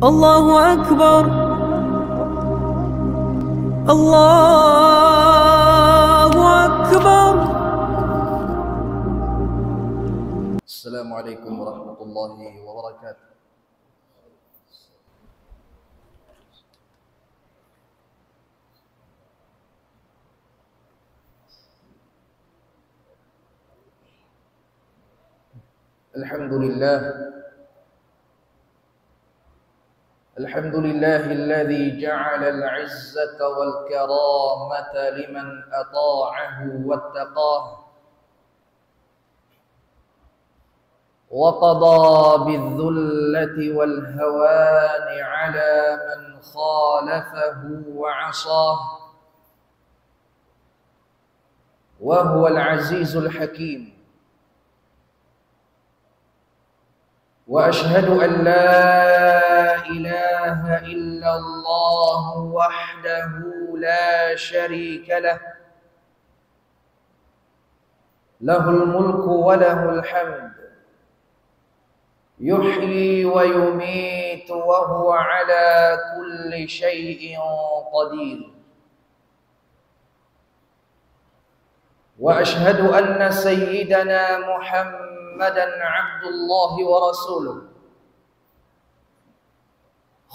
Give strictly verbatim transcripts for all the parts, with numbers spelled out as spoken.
الله أكبر. الله أكبر. السلام عليكم ورحمة الله وبركاته. الحمد لله. الحمد لله الذي جعل العزة والكرامة لمن أطاعه واتقاه، وقضى بالذلة والهوان على من خالفه وعصاه، وهو العزيز الحكيم. وأشهد أن لا إله إلا الله وحده لا شريك له، له الملك وله الحمد، يحيي ويميت وهو على كل شيء قدير. وأشهد أن سيدنا محمدا عبد الله ورسوله،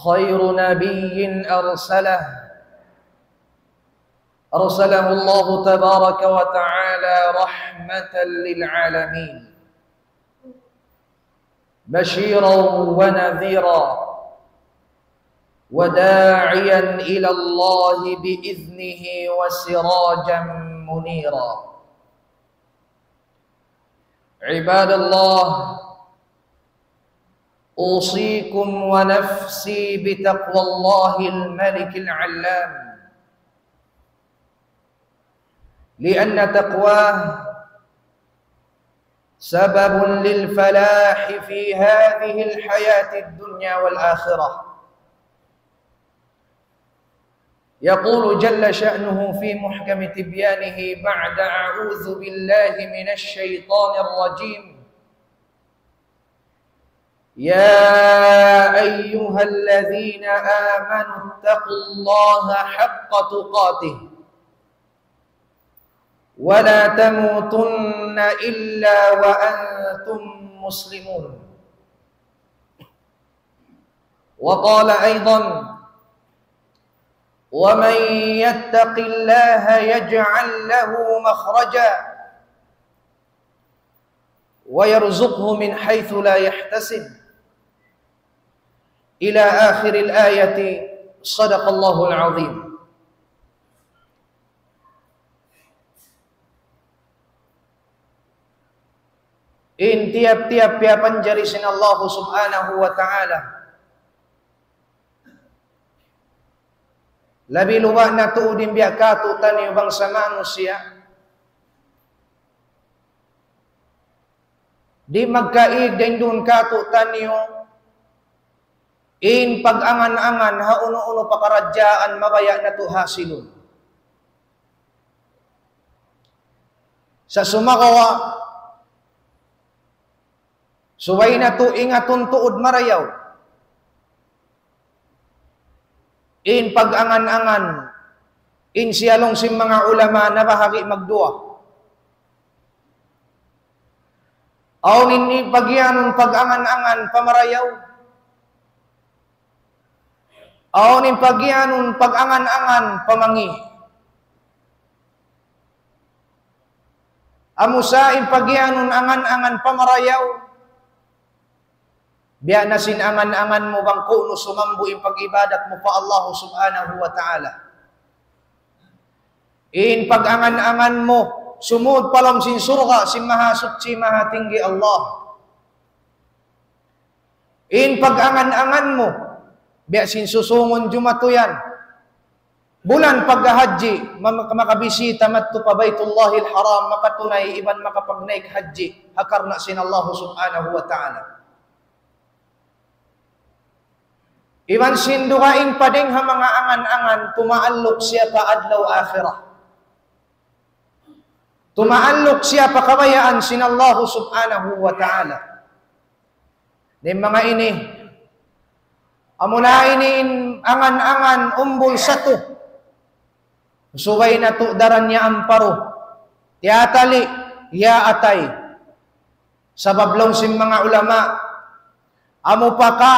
خير نبي أرسله، أرسله الله تبارك وتعالى رحمة للعالمين، بشيرا ونذيرا، وداعيا إلى الله بإذنه وسراجا منيرا. عباد الله، أوصيكم ونفسي بتقوى الله الملك العلام، لأن تقواه سبب للفلاح في هذه الحياة الدنيا والآخرة. يقول جل شأنه في محكم تبيانه بعد أعوذ بالله من الشيطان الرجيم: يا أيها الذين آمنوا اتقوا الله حق تقاته ولا تموتن إلا وأنتم مسلمون. وقال أيضا: ومن يتق الله يجعل له مخرجا ويرزقه من حيث لا يحتسب، إلى آخر الآية. صدق الله العظيم. In tiyap-tiyap piyapanjari sin Allahu Subhanahu wa Ta'ala. Labi luba' na tuud in biya' katu'taniyu bangsa manusiya'. Di' magkaig dayn duun katu'taniyu in pag-angan-angan ha unu-unu pakaradjaan mabaya' natu' hasilun. Sa' sumagawa', subay natu' ingatun tuud marayaw in pag-angan-angan, in siya laung sin manga ulama nabahagi' magduwa. Awn in pagiyanun pag-angan-angan pa marayaw. Awn in pagiyanun pag-angan-angan pa mangi'. Amu sa in pagiyanun angan-angan pa marayaw. Biya' na sin angan-angan mu bang ku'nu sumambu' in pag-ibadat mu pa Allah Subhanahu wa Ta'ala. In pag-angan-angan mu, sumud pa lawm sin surga' sin Mahasuchi Mahatinggi Allah. In pag-angan-angan mu, biya' sin susūngun jumatu yan. Bulan paghahadji, ma-, makabisita madtu pa Baytullahil Haram, makatunay iban makapagnaik hadji, ha karna' sin Allah Subhanahu wa Ta'ala. Iban sin dugaing pa dayng ha manga angan-angan, tumaalluk siya pa adlaw akhirat. Tumaalluk siya pa kabayaan sin Allah Subhanahu wa Ta'ala. In manga ini, Amuna ini in angan-angan umbul satu. Subay natu' daran niya amparu. Tiyatali, hiyaatay. Sabab laung sin manga ulama, amu pa ka,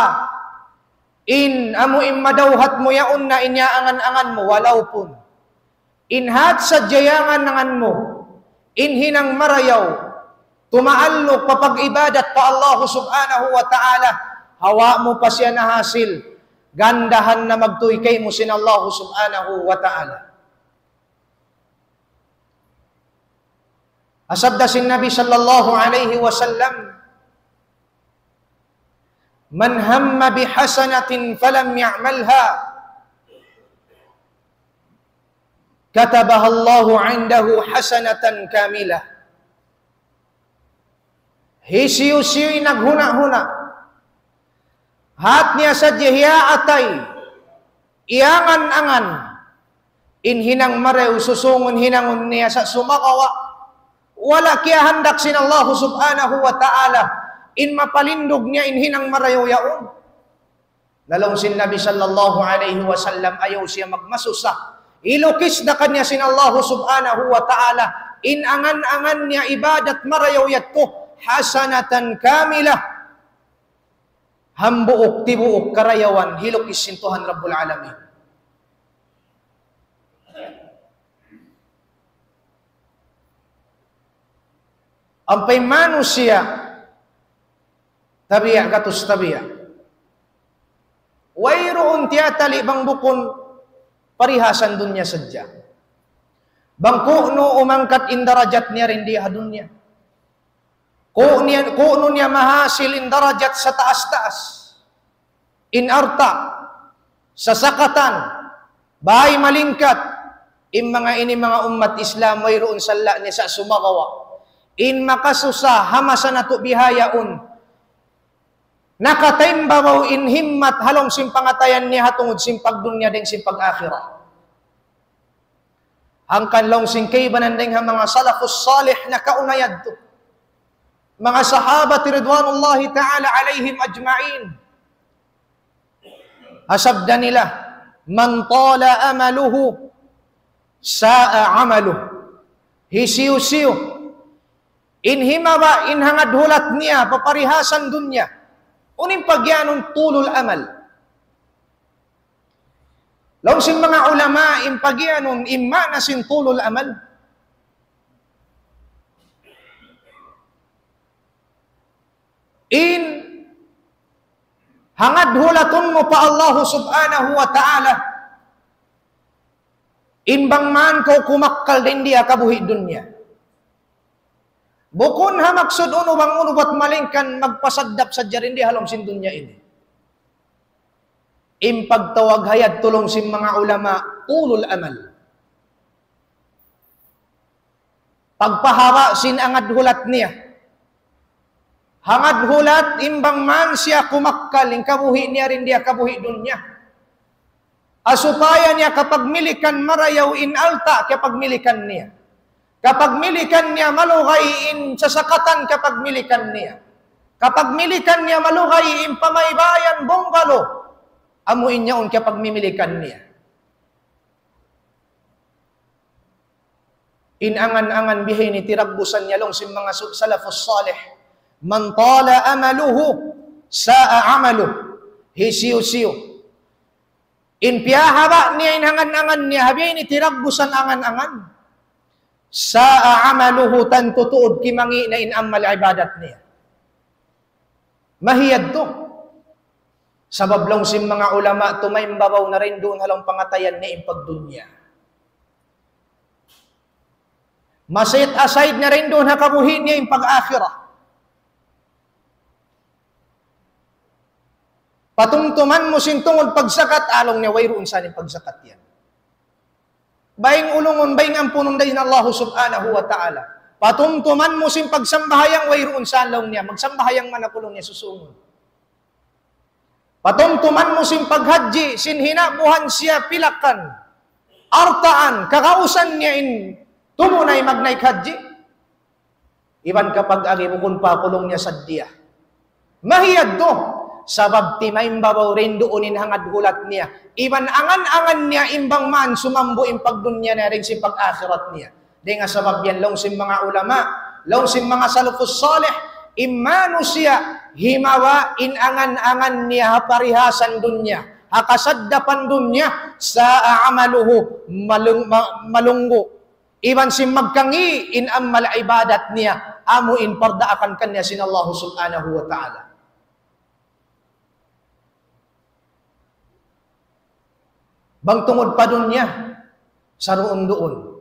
in, amu in madawhat mu yaun na in iyaangan-angan mu, walaupun in hat sadja iyangan-angan mu, in hinang marayaw, tumaalluk pa pag-ibadat pa Allah subhanahu wa ta'ala, hawa mu pa siya nahasil, gandahan na magtuy kaymu sin Allah subhanahu wa ta'ala. Sabda sin Nabi sallallahu alayhi wasallam, من هم بحسنة فلم يعملها كتبها الله عنده حسنة كاملة. Hisiyu-siyu in naghuna'-huna', hat niya sadja hiyaatay, iyangan-angan, in hinang marayaw susūngun hinangun niya sa' sumagawa' wala' kiyahandak sin Allah subhanahu wa ta'ala in mapalindug niya in hinang marayaw yaun. Na laung sin Nabi sallallahu alayhi wasallam, ayaw siya magmasusa. Hilukis da kaniya sin Allah subhanahu wa ta'ala in angan-angan niya ibadat marayaw yadtu, حسنة كاملة. Hambuuk tibuuk karayawan hilukis sin Tuhan Rabbul Alamin. Ampa in manusiya', tabiya' gatus tabiya'. Wayruun tiyatali bang bukun parihasan dunya sadja. Bang ku'nu umangkat in darajat niya dindi ha dunya. Ku'nu niya, ku'nu niya mahasil in darajat sataas-taas. In alta', sasakatan, bay malingkat, in manga ini manga ummat Islam, wayruun salla' niya sa' sumagawa'. In makasusa ha masa natu' bihaun, nakataimbabaw in himmat ha lawm sin pangatayan niya ha tungud sin pagdunya dayng sin pag-akhirat. Hangkan laung sin kaibanan dayng ha manga salafus salih nakauna yadtu, manga sahabat ridwanullahi ta'ala alayhim ajma'in. Sabda nila, من طال أمله ساء عمله. Hisiyu-siyu in himaba' in hangad hulat niya pa parihasan dunya, unu in pagiyanun tulul amal. Laung sin manga ulama, in pagiyanun, in maana sin tulul amal, in hangad hulatun mu pa Allah subhanahu wa ta'ala, in bang man kaw kumakkal dindi ha kabuhi' dunya. Bukun ha maksud unu bang unu bat malaingkan magpasaddap sadja dindi ha lawm sin dunya ini. In pagtawag ha yadtu laung sin manga ulama, tulul amal. Pagpahaba' sin hangad hulat niya. Hangad hulat in bang man siya kumakkal in kabuhi' niya dindi ha kabuhi' dunya. Supaya niya kapagmilikan marayaw in alta' kapagmilikan niya. Kapagmilikan niya malugay in sasakatan kapagmilikan niya. Kapagmilikan niya malugay in pamaybayan bungalow. Amu in yaun kapagmimilikan niya. In angan-angan bihaini tiragbusan niya laung sin manga su-, salafus salih. من طال أمله ساء عمله. Hisiyu-siyu in piyahaba' niya in angan-angan niya, ha bihaini tiragbusan angan-angan. ساء عمله, tantu tuud kimangi' na in amal ibadat niya. Mahiyadtu. Sabab laung sin manga ulama, tumaimbabaw na duun ha lawm pangatayan niya in pagdunya. Ma-set aside na duun ha kabuhi' niya in pag-akhirat. Patumtuman mu sin tungud pagzakat, laung niya wayruun sa in pagzakat yan. Bayng ulungun, bayng ampunun dayn Allah subhanahu wa ta'ala. Patumtuman mu sin pagsambahayang, wayruun sa laung niya. Magsambahayang man aku laung niya susūngun. Patumtuman mu sin paghajji, sin hinabuhan siya pilakan, altaan, kagausan niya in tumunay magnaik hajji. Iban kapag-agi bukun pa aku laung niya saddiya. Mahiyadtu. Sabab timaimbabaw dayn duun in hangad hulat niya. Iban angan-angan niya in bang man sumambu in pagdunya niya dayn sin pag-akhirat niya. Dayn ha sabab yan laung sin manga ulama, laung sin manga salafus salih, in manusiya' himawa in angan-angan niya ha parihasan dunya, ha kasaddapan dunya, sa'a amaluhu, malung-, ma-, malunggu'. Iban sin magkangi' in amal ibadat niya, amu in pardaakan kaniya sin Allah subhanahu wa ta'ala. Bang tungud pa dunya, saruun-duun.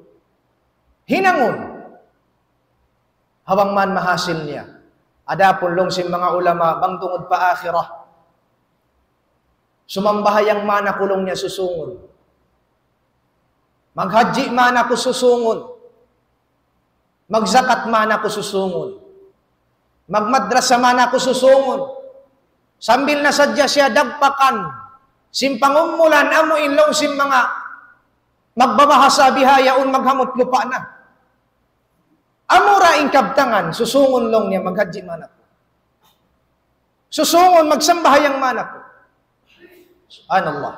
Hinangun. Ha bang man mahasil niya. Adapun laung sin manga ulama, bang tungud pa akhirat. Sumambahayang man aku laung niya susungun. Maghajji man aku susungun. Magzakat man aku susungun. Magmadrasa man aku susungun. Sambil na sadja siya dagpakan sin pangumulan amu in laung sin manga magbabahasa bihaun maghamut lupa' na. Amura in kabtangan, susungun laung niya maghajji man aku. Susungun, magsambahayang man aku. Subhanallah.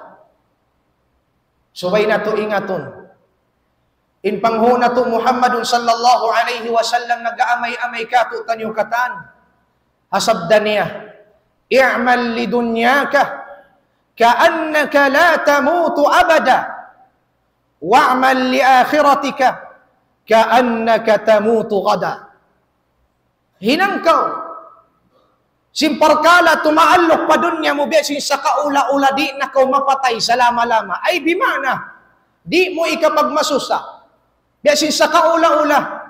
Subay natu' ingatun. In panghu' natu' Muhammadun sallallahu alayhi wasallam nag-aamay-amay kātu'niyu katan. Ha sabda niya, اعمل لدنياك كأنك لا تموت أبدا واعمل لآخرتك كأنك تموت غدا. Hinang kaw sin parkala' tumaalluk pa dunya mu biya' sin sakaula-ula di' na kaw mapatay salama-lama. Ay, bima'na, di' mu ikapagmasusa. Biya' sin sakaula-ula.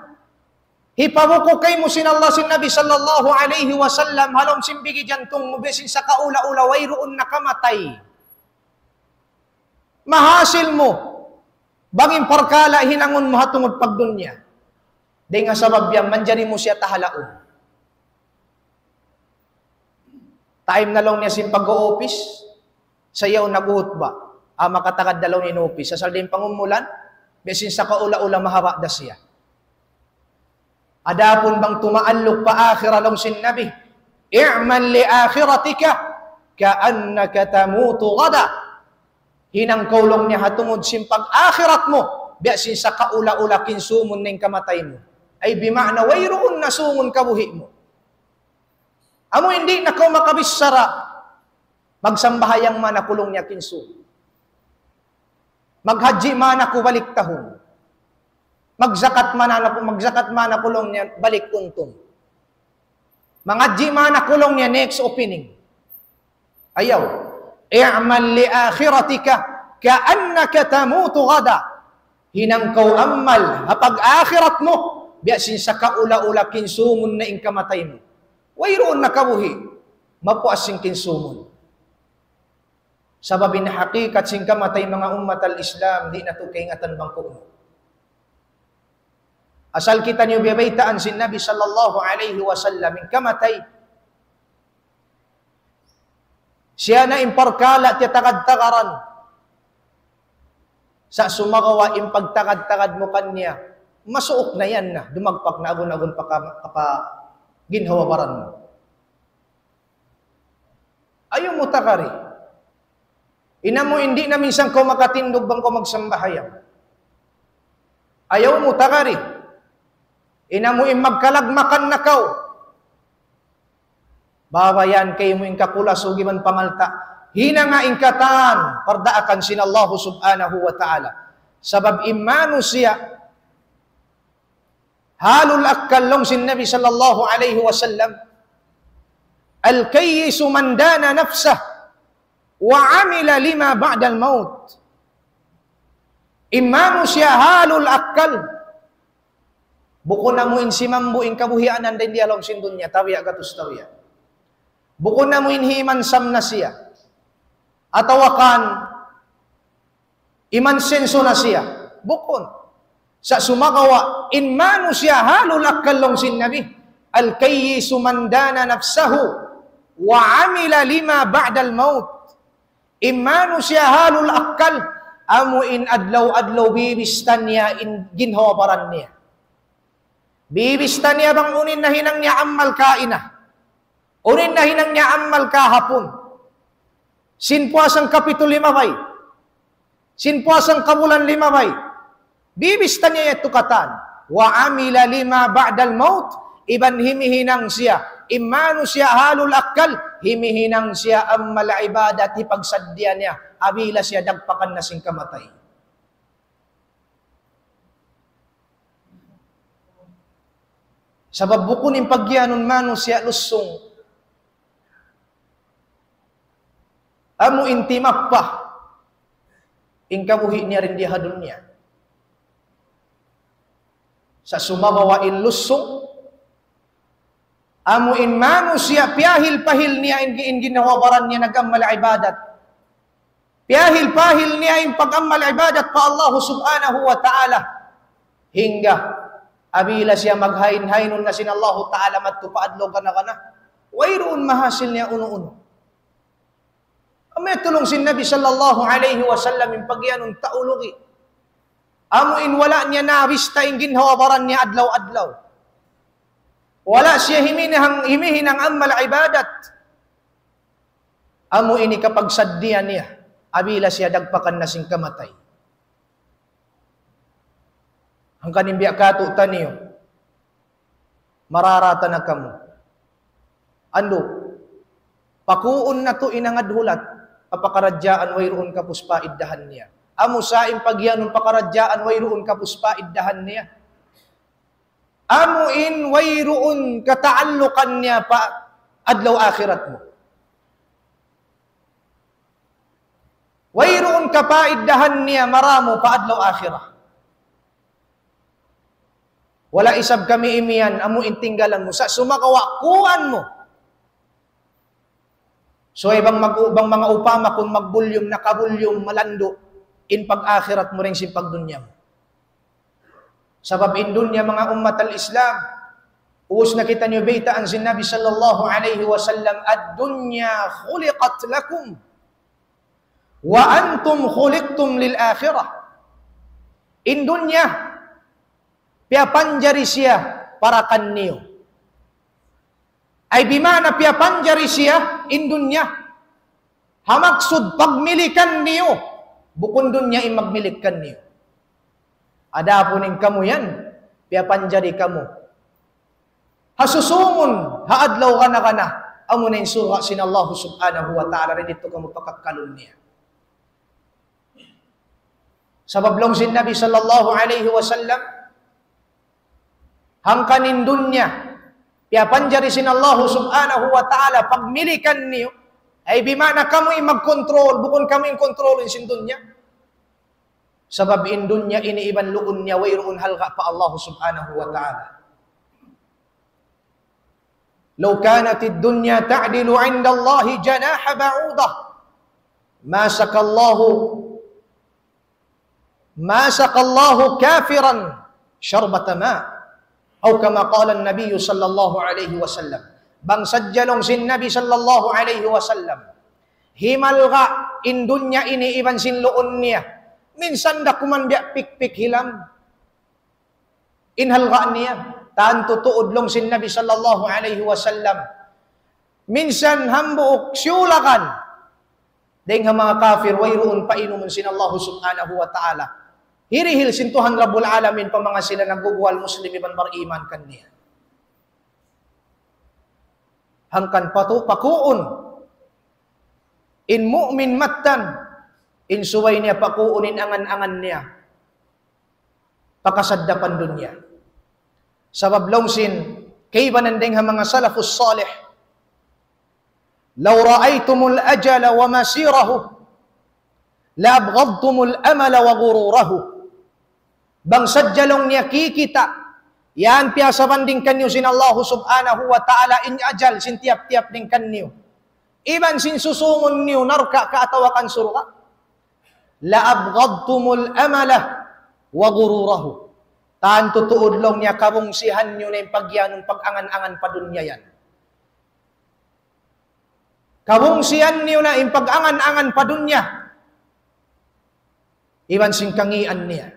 Hipabuku kaymu sin Allah sin Nabi sallallahu alayhi wasallam, ha lawm sin bigi jantung mu, biya' sin sakaula-ula, wayruun na kamatay. Mahasil mu, bang in parkala' hinangun mu ha tungud pagdunya. Dayn ha sabab yan, manjari mu siya tahalaun. Time na laung niya sin pag-oopis, sayaw naghuhutba. Ah, makatagad na laung in oopis. Asal dayn pangumulan, biya' sin sakaula-ula mahaba' da siya. Adapun bang tumaalluk pa akhirat laung sin Nabi, اعمل لآخرتك كأنك تموت غدا. Hinang kaw laung niya ha tungud sin pag-akhirat mu, biya' sin sakaula-ula kinsumun na in kamatay mu. Ay bima'na wayruun na sungun kabuhi' mu. Amu in di' na kaw makabichara, magsambahayang man aku laung niya kinsumun. Maghajji man aku balik tahun. Magzakat man aku, magzakat man aku laung niya balik untung. Manghajji man aku laung niya next opening. Ayaw. اعمل لآخرتك كأنك تموت غدا. Hinang kaw amal ha pag-akhirat mu, biya' sin sakaula-ula kinsumun na in kamatay mu. Wayruun na kabuhi', mapuas sin kinsumun. Sabab in hakikat sin kamatay, manga ummat al-Islam, di' natu' kaingatan bang ku'nu. Asal kitaniyu biyabaytaan sin Nabi sallallahu alayhi wasallam, in kamatay, siya na in parkala' tiyatagad-tagaran. Sa' sumagawa' in pagtagad-tagad mu kaniya, masuuk na yan na, dumagpak na agun-agun pa ka-, pa ginhawa-baran mu. Ayaw mu tagari. In amu in di' na minsan kaw makatindug bang kaw magsambahayang. Ayaw mu tagari. In amu in magkalagmakan na kaw. Babayan kaymu in kakulasug iban pangalta'. Hinanga in katan, pardaakan sin Allahu subhanahu wa ta'ala. Sabab in manusiya', halul akkal laung sin Nabi sallallahu alayhi wasallam, الكيس من دان نفسه وعمل لما بعد الموت. In manusiya' halul akkal, bukun amu in simambu in kabuhianan dayn di ha lawm sin dunya, tabiya' gatus tabiya'. Bukun amu in himansam na siya. Atawa kan, imansenso na siya. Bukun. Sa' sumagawa', in manusiya' halul akkal laung sin Nabi, الكيس من دان نفسه وعمل لما بعد الموت. In manusiya' halul akkal, amu in adlaw-adlaw bibista niya in ginhawa-baran niya. Bibista niya bang unu in nahinang niya amal kaina. Unu in nahinang niya amal kahapun. Sin puasa kapitu limabay. Sin puasa kabulan limabay. Bibista niya yadtu katan. وعمل لما بعد الموت. Iban himihinang siya. In manusiya' ahlul akkal, himihinang siya amal ibadat hipagsaddiya niya. Apabila siya dagpakan na sin kamatay. Sabab bukun in pagiyanun manusiya' lussung. Amu in timappa in kabuhi' niya dayn di ha dunya. Sa' sumagawa' in lussung, amu in manusiya' piyahil-pahil niya in, in ginhawa-baran niya nag-amal ibadat. Piyahil-pahil niya in pag-amal ibadat pa Allah subhanahu wa ta'ala. Hangga apabila siya maghain-hainun na sin Allah ta'ala madtu pa adlaw gana-gana, wayruun mahasil niya unu-unu. Amu in laung sin Nabi sallallahu alayhi wasallam in pagiyanun tau lugi'. Amu in wala' niya nabista in ginhawa-baran niya adlaw-adlaw. Wala' siya himinang, himihinang amal ibadat. Amu ini kapagsaddiya niya, apabila siya dagpakan na sin kamatay. Hangkan in biya' katu'taniyu, mararata na kamu. Andu', pakuun natu' in hangad hulat, pakaradjaan wayruun kapus paiddahan niya. Amu sa in pagiyanun pakaradjaan wayruun kapus paiddahan niya. Amu in wayruun kataallukan niya pa adlaw akhirat mu. Wayruun kapaiddahan niya maramu pa adlaw akhirat. Wala' isab kami imiyan, amu in tinggalan mu. Sa' sumagawa' kuwan mu. So, bang mag-, bang manga upama kun magbulyum, nakabulyum, malandu', in pag-akhirat mu dayn sin pagdunya mu. Sabab in dunya manga ummat al-Islam, ubus na kitaniyu baytaan sin Nabi sallallahu alayhi wasallam, الدنيا خلقت لكم وأنتم خلقتم للآخرة. In dunya, piyapanjari siya para kaniyu. Ay bima'na piyapanjari siya in dunya. Ha maksud pagmilikan niyu, bukun dunya in magmilik kaniyu. Adapun in kamu yan, piyapanjari kamu ha susungun, ha adlaw gana-gana, amuna in surga' sin Allah subhanahu wa ta'ala, dayn didtu kamu pakakkalun niya. Sabab laung sin Nabi sallallahu alayhi wasallam, hangkan in dunya, piyapanjari sin Allah subhanahu wa ta'ala, pagmilikan niyu, ay bima'na kamu in magkontrol, bukun kamu in kontrolun sin dunya. Sabab in dunya ini iban luun niya wayruun halga' pa Allah subhanahu wa ta'ala. لو كانت الدنيا تعدل عند الله جناح بعوضة ما سقى الله، ما سقى الله كافرا شربة ماء. أو كما قال النبي صلى الله عليه وسلم. Bang sadja laung sin Nabi sallallahu alayhi wasallam, himalga' in dunya ini iban sin luun niya, minsan da kuman biya' pikpik hilam in halga' niya. Tantu tuud laung sin Nabi sallallahu alayhi wasallam, minsan hambuuk siyulakan dayn ha manga kafir, wayruun painumun sin Allah subhanahu wa ta'ala. Hirihil sin Tuhan Rabbul Alamin pa manga sila nagbubuwal Muslim iban bariman kaniya. Hangkan patu-, pakuun in mu'min mattan, in subay niya pakuun in angan-angan niya pakasaddapan dunya. Sabab laung sin kaibanan dayn ha manga salafus salih, لو رأيتم الأجل ومسيره لأبغضتم الأمل وغروره. Bang sadja laung niya kikita', yan piyasabanding kaniyu sin Allah subhanahu wa ta'ala in ajal sin tiyap-tiyap dayn kaniyu. Iban sin susungun niyu narka' ka atawa kan surga'. لأبغضتم الأمل وغروره. Tantu tuud laung niya kabungsihan niyu na in pagiyanun pag-angan-angan pa dunya yan. Kabungsihan niyu na in pag-angan-angan pa dunya. Iban sin kangīan niya.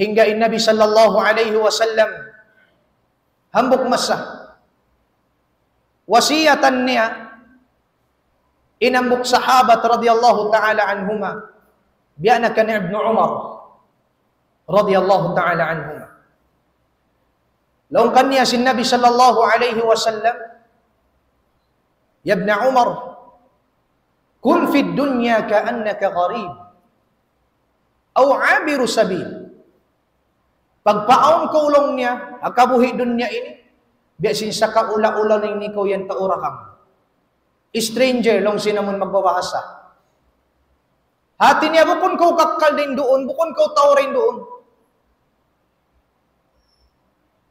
Hangkan in Nabi sallallahu alayhi wasallam, hambuuk masa, wasiyatan niya in hambuuk sahabat radiyallahu ta'ala anhuma, biya' na kan Ibnu Umar radiyallahu ta'ala anhuma. Laung kaniya sin Nabi sallallahu alayhi wasallam, "Ya Ibna Umar, kun fid dunya ka'annaka gharib, aw abiru sabil." Pagpaawn kaw laung niya, ha kabuhi' dunya ini, biya' sin sakaula-ula ini kaw yan tau dagang. Stranger, laung sin amun magbabahasa. Hati niya, bukun kaw kakkal dayn duun, bukun kaw tau dayn duun.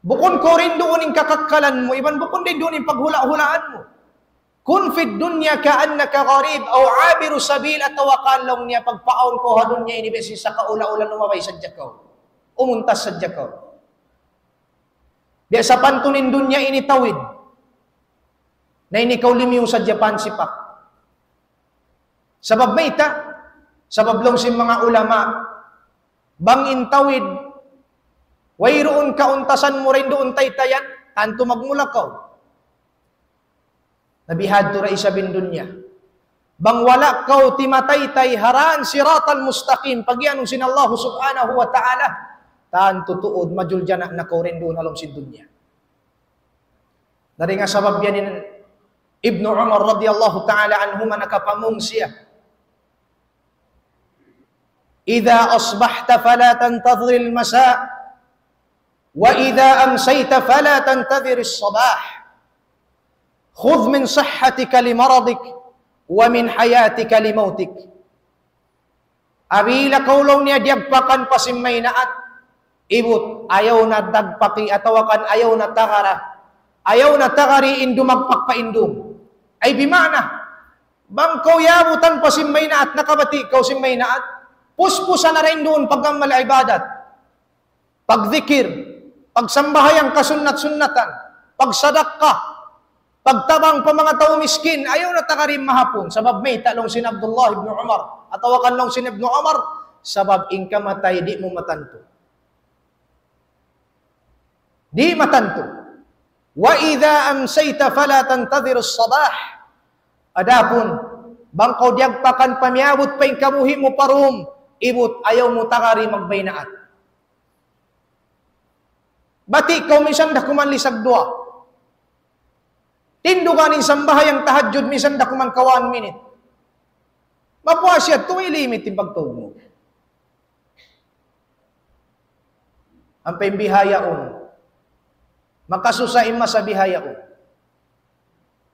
Bukun kaw dayn duun in kakakkalan mu, iban bukun dayn duun in paghula'-hulaan mu. Kun fid dunya ka'annaka gharib aw abiru sabil, atawa kan laung niya pagpaawn kaw ha dunya ini biya' sin sakaula-ula, lumabay sadja kaw. Umuntas sadja kaw. Biya' sapantun in dunya ini tawid. Na ini kaw limiyu sadja pansipak. Sabab mayta', sabab laung sin manga ulama, bang in tawid, wayruun kauntasan mu dayn duun taytayan, tantu magmula kaw. Na bihadtu da isab in dunya. Bang wala' kaw timataytay ha dan siratal mustaqim, pagiyanun sin Allah subhanahu wa ta'ala, tantu tuud majuljana' na kaw dayn duun ha lawm sin dunya. Dayn ha sabab yan in Ibnu Umar radiyallahu ta'ala anhuma nakapamung siya, إذا أصبحت فلا تنتظر المساء، وإذا أمسيت فلا تنتظر الصباح، خذ من صحتك لمرضك، ومن حياتك لموتك. Apabila kaw laung niya diyagpakan pa sin maynaat, ibut, ayaw na dagpaki atawa kan ayaw na tagara, ayaw na tagari in dumagpak pa in dum. Ay bima'na, bang kaw yabutan pa sin maynaat, nakabati' kaw sin maynaat, puspusa na dayn duun pag-amal ibadat, pagdikir, pagsambahayang kasunnat-sunnatan, pagsadakka, pagtabang pa manga tau miskin, ayaw na tagari mahapun. Sabab mayta', laung sin Abdullah ibn Umar, atawa kan laung sin Ibnu Umar, sabab in kamatay di' mu matantu. Di' matantu. وإذا أمسيت فلا تنتظر الصباح. Adapun, bang kaw diyagpakan pa miyabut pa in kabuhi' mu pa dum, ibut, ayaw mu tagari magmaynaat. Bati' kaw minsan da kuman lisag duwa. Tindugan in sambahayang tahajjud minsan da kuman ka one minute. Mapuas yadtu, way limit in pagtug mu. Ampa in bihaun, makasusa in masa bihaun.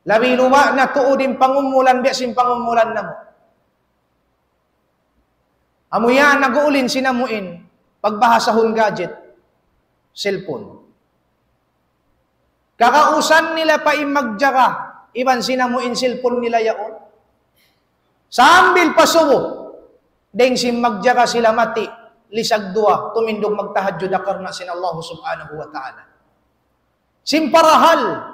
Labi luba' na tuud in pangumulan, biya' sin pangumulan namu'. Amu yan, nag-uulin sin amuin, pagbahasahun gadget, cellphone. Kakausan nila pa in magjaga, iban sin amuin cellphone nila yaun. Sambil pa subu, dayng sin magjaga sila mati, lisag duwa, tumindug magtahajjud ha karna' sin Allah subhanahu wa ta'ala. Sin parahal,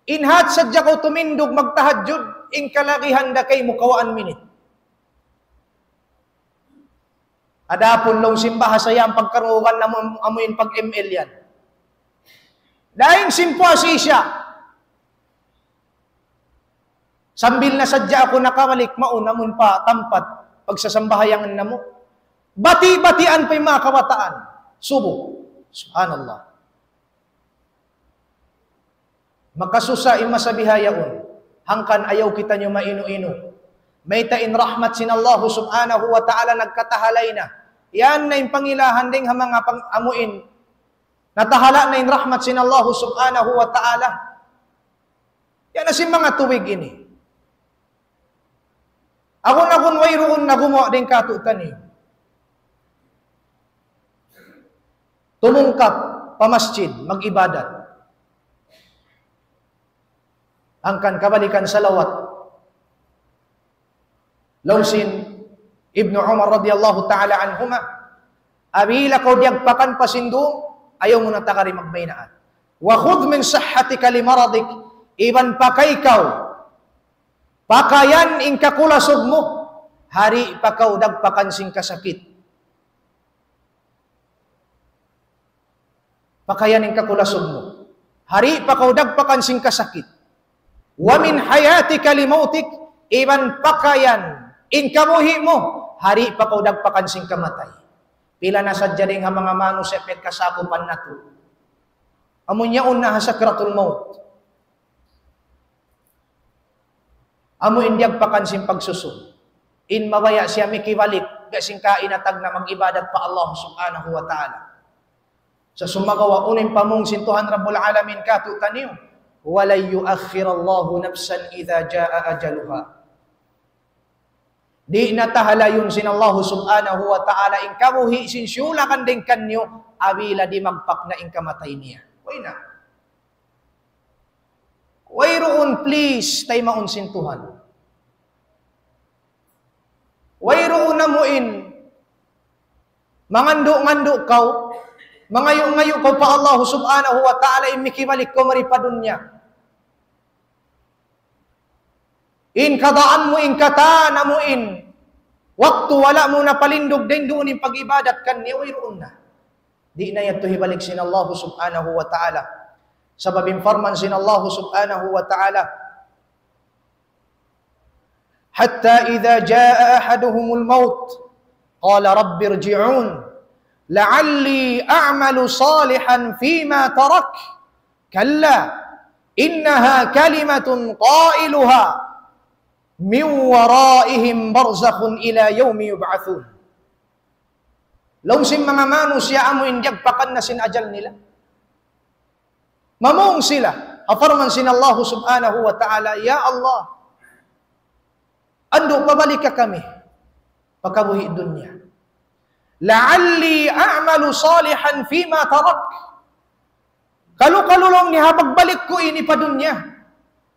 in hat sadja kaw tumindug magtahajjud, in kalagihan da kaymu kawhaan minit. Adapun laung sin bahasa yan, pagkarungugan namu' amuin pag-M L yan. Dayng sin puas Isya, sambil na sadja aku nakabalik mawn amun pa tampat pagsasambahayangan namu', bati'-batian pa in manga kabataan. Subu. Subhanallah. Makasusa in masa bihaun. Hangkan ayaw kitaniyu mainu-inu. Mayta' in rahmat sin Allah subhanahu wa ta'ala nagkatahalay na. Yan na in pangilahan dayng ha manga pang-, amuin. Natahala' na in rahmat sin Allah subhanahu wa ta'ala. Yan na sin manga tubig ini. Agun-agun wayruun na gumuwa' dayng kātu'niyu. Tumungkap pa masjid, mag-ibadat. Hangkan kabalikan salawat. Laung sin Ibnu Umar radiyallahu ta'ala anhuma, apabila kaw diyagpakan pa sin dum, ayaw mu na tagari magmaynaat. وخذ من صحتك لمرضك, iban pakay kaw, pakayan in kakulasug mu, ha di' pa kaw dagpakan sin kasakit. Pakayan in kakulasug mu. Hari pa kaw dagpakan sin kasakit. ومن حياتك لموتك, iban pakayan in kabuhi' mu, hari pa kaw dagpakan sin kamatay. Pila na sadja dayn ha manga manusiya' piyagkasakupan natu'. Amu in yaun na ha sakratul maut. Amu in diyagpakan sin pagsusun. In mabaya' siya mikibalik, biya' sin kaina tagna' mag-ibadat pa Allah Subhanahu wa Ta'ala. Sa' sumagawa', unu in pamung sin Tuhan Rabbul Alamin kātu'niyu, ولن يؤخر الله نفسا إذا جاء أجلها. Di' na tahalayun sin Allah Subhanahu wa Ta'ala in kabuhi' sin siyulakan dayn kaniyu, apabila dimagpak na in kamatay niya. Way na. Wayruun, please, taymaun sin Tuhan. Wayruun amu in mangandu'-ngandu' kaw, mangayu'-ngayu' kaw pa Allah Subhanahu wa Ta'ala in mikibalik kaw mari pa dunya. In kadaan mu, in katan amu in waktu wala' mu na palindug dayn duun in pag-ibadat kaniya, wayruun na. Di' na yadtu hibalik sin Allah Subhanahu wa Ta'ala. Sabab in parman sin Allah Subhanahu wa Ta'ala, حتى إذا جاء أحدهم الموت قال رب ارجعون لعلي أعمل صالحا فيما تركت كلا إنها كلمة قائلها من ورائهم برزخ إلى يوم يبعثون. Laung sin manga manusiya' amu in diyagpakan na sin ajal nila. Mamung sila, ha parman sin Allah Subhanahu wa Ta'ala, "Ya Allah, andu' pabalika kami pa kabuhi' dunya. لعلي أعمل صالحا فيما تركت." Kalu-kalu laung niya ha pagbalik ku ini pa dunya,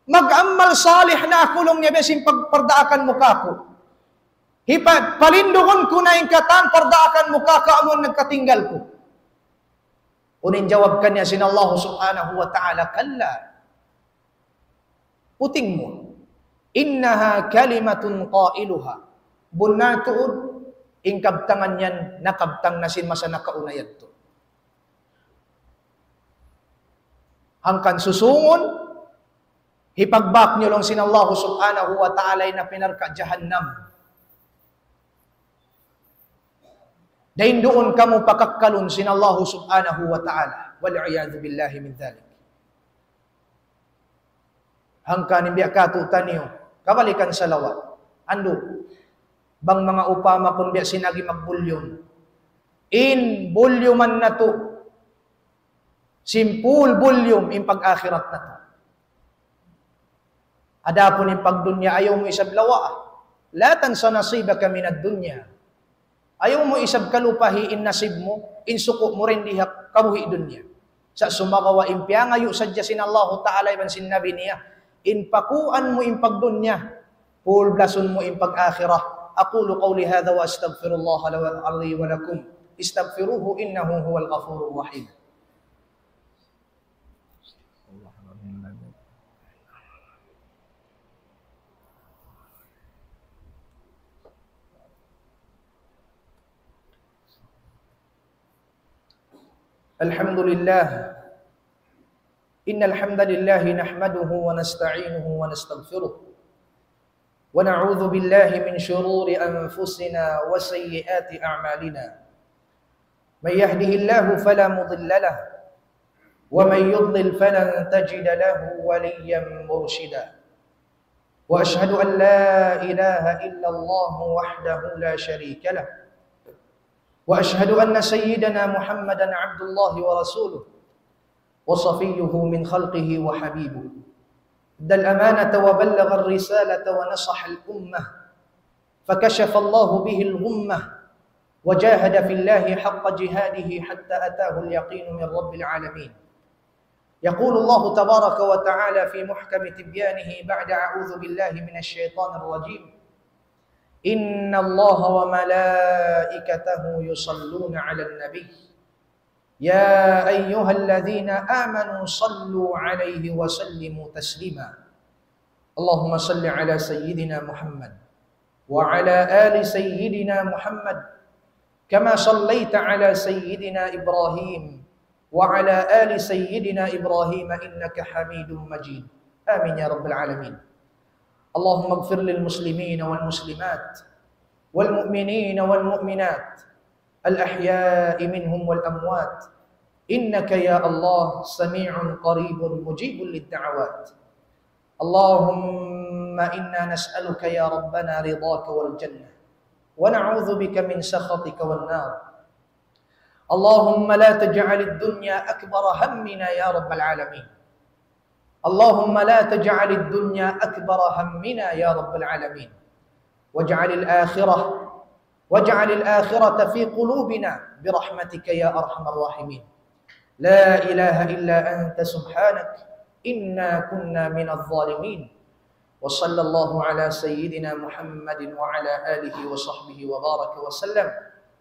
mag-amal salih na aku laung niya biya' sin pag-, pardaakan mu kāku'. Hipa-, palindugun ku na in katan pardaakan mu kāku' amun nagkatinggal ku. Unu in jawab kaniya sin Allah Subhanahu wa Ta'ala, "كلا." Puting mu. "إنها كلمة قائلها." Bunnal tuud, in kabtangan yan, nakabtang na sin masa nakauna yadtu. Hangkan susūngun, hipagbak niyu laung sin Allah Subhanahu wa Ta'ala in api narka' jahannam. Dayn duun kamu pakakkalun sin Allah Subhanahu wa Ta'ala. والعياذ بالله من ذلك. Hangkan in biya' kātu'niyu, kabalikan salawat. Andu', bang manga upama kun biya' sin agi mag-volume. In volume-an natu', simple volume in pag-akhirat natu'. Adapun in pagdunya, ayaw mu isab lawaa. لا تنس نصيبك من الدنيا. Ayaw mu isab kalupahi in nasib mu, in suku' mu dayn di ha kabuhi' dunya. Sa' sumagawa' in piyangayu' sadja sin Allahu Ta'ala iban sin Nabi niya, in pakuan mu in pagdunya, pulblasun mu in pag-akhirat. أقول قولي هذا وأستغفر الله لي ولكم. استغفروه إنه هو الغفور الرحيم. الحمد لله. إن الحمد لله نحمده ونستعينه ونستغفره. ونعوذ بالله من شرور أنفسنا وسيئات أعمالنا. من يهده الله فلا مضل له، ومن يضلل فلن تجد له وليا مرشدا. وأشهد أن لا إله إلا الله وحده لا شريك له. وأشهد أن سيدنا محمدا عبد الله ورسوله وصفيه من خلقه وحبيبه. أدى الأمانة وبلغ الرسالة ونصح الأمة، فكشف الله به الغمة، وجاهد في الله حق جهاده حتى أتاه اليقين من رب العالمين. يقول الله تبارك وتعالى في محكم تبيانه بعد أعوذ بالله من الشيطان الرجيم: إن الله وملائكته يصلون على النبي، يا أيها الذين آمنوا صلوا عليه وسلموا تسليما. اللهم صل على سيدنا محمد وعلى آل سيدنا محمد كما صليت على سيدنا إبراهيم وعلى آل سيدنا إبراهيم إنك حميد مجيد. آمين يا رب العالمين. اللهم اغفر للمسلمين والمسلمات والمؤمنين والمؤمنات الأحياء منهم والأموات، إنك يا الله سميع قريب مجيب للدعوات. اللهم إنا نسألك يا ربنا رضاك والجنة، ونعوذ بك من سخطك والنار. اللهم لا تجعل الدنيا أكبر همنا يا رب العالمين. اللهم لا تجعل الدنيا أكبر همنا يا رب العالمين، واجعل الآخرة، واجعل الآخرة في قلوبنا برحمتك يا أرحم الراحمين. لا إله إلا أنت سبحانك إنا كنا من الظالمين. وصلى الله على سيدنا محمد وعلى آله وصحبه وبارك وسلم.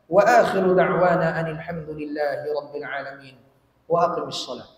وآخر دعوانا أن الحمد لله رب العالمين. وأقم الصلاة.